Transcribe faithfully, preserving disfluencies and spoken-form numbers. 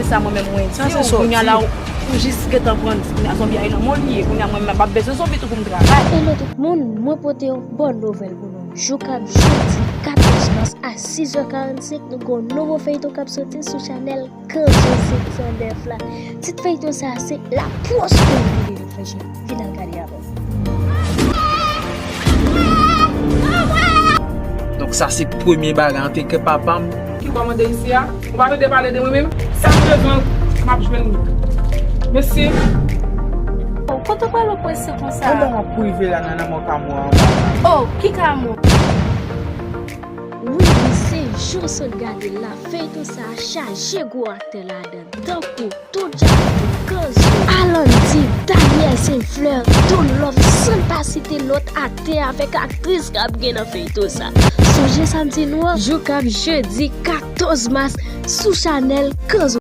Sa mwen menm mwen di w, kounye a la ou jis gentan pran kounye a zonbi a nan men w li ye, kounye a mwen menm m ap bezwen zonbi tou pou m travay. Hello tout moun, mwen pote yon bòn nouvèl pou nou. Jou k ap jodi katòz mas a sis è karannsenk, nou gen yon nouvo feyton k ap soti sou chanèl Kanzo senk san nèf la. Tit feyton sa a se La Prospérité de Fèchè. Vin al gade avè m. Donk sa se premye bagay antanke papa m. Ki w ap mande isi a? Ou pa tande pale de mwen menm? Sa m bezwen, m ap jwenn li. Mèsi. Oh, kote w pral oprese konsa? Pandan w ap prive la nan lanmò Kamo anba la. Oh, ki Kamo? Wi, wi, se jan w sot gade l la, feyton sa a chaje gwo aktè ladan l, tankou Toodja, Kanzo, Alandy, Daniel Saint Fleur, Don Love, san n pa site lòt aktè avèk aktris k ap gen nan feyton sa. Sonje sa m di nou an, jou k ap jedi katòz mas sou chanèl Kanzo.